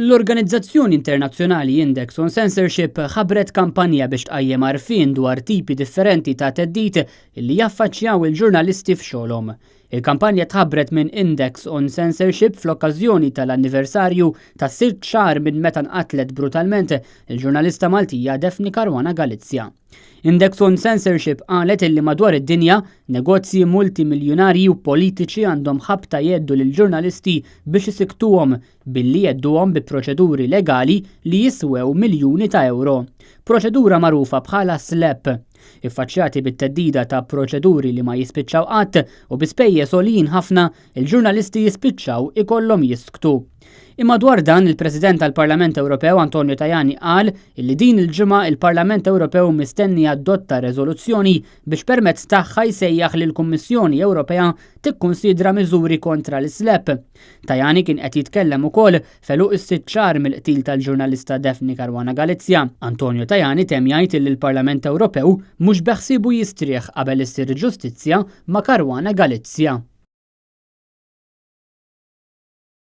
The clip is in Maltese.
L-organizzazzjoni internazzjonali Index on Censorship ħabbret kampanja biex tqajjem għarfien dwar tipi differenti ta' theddid li jaffaċċjaw il-ġurnalisti f'xogħolhom. Il-kampanja tħabbret minn Index on Censorship fl-okkażjoni tal-anniversarju ta' 6 xahar minn meta nqatlet brutalment il-ġurnalista Maltija Daphne Caruana Galizia. Index on Censorship qalet illi madwar id-dinja negozji multimiljunarji u politiċi għandhom ħabta jheddu lill-ġurnalisti biex isiktuhom billi jhedduhom bi proċeduri legali li jiswew miljuni ta' euro. Proċedura magħrufa bħala SLAPP. Iffaċċjati bit-theddida ta' proċeduri li ma jispiċċaw qatt u bi spejjeż għoljin ħafna, il-ġurnalisti jispiċċaw ikollhom jisktu. Imma dwar dan il-President tal-Parlament Ewropew Antonio Tajani qal illi din il-ġimgħa il-Parlament Ewropew mistenni adotta reżoluzzjoni biex permezz tagħha jsejjaħ lill-Kummissjoni Ewropea tikkunsidra miżuri kontra l-SLAPP. Tajani kien qed jitkellem ukoll f'għeluq is-6 xahar mill-qtil tal-ġurnalista Daphne Caruana Galizia. Antonio Tajani temm jgħid li l-Parlament Ewropew mhux beħsiebu jistrieħ qabel issir ġustizzja ma' Caruana Galizia.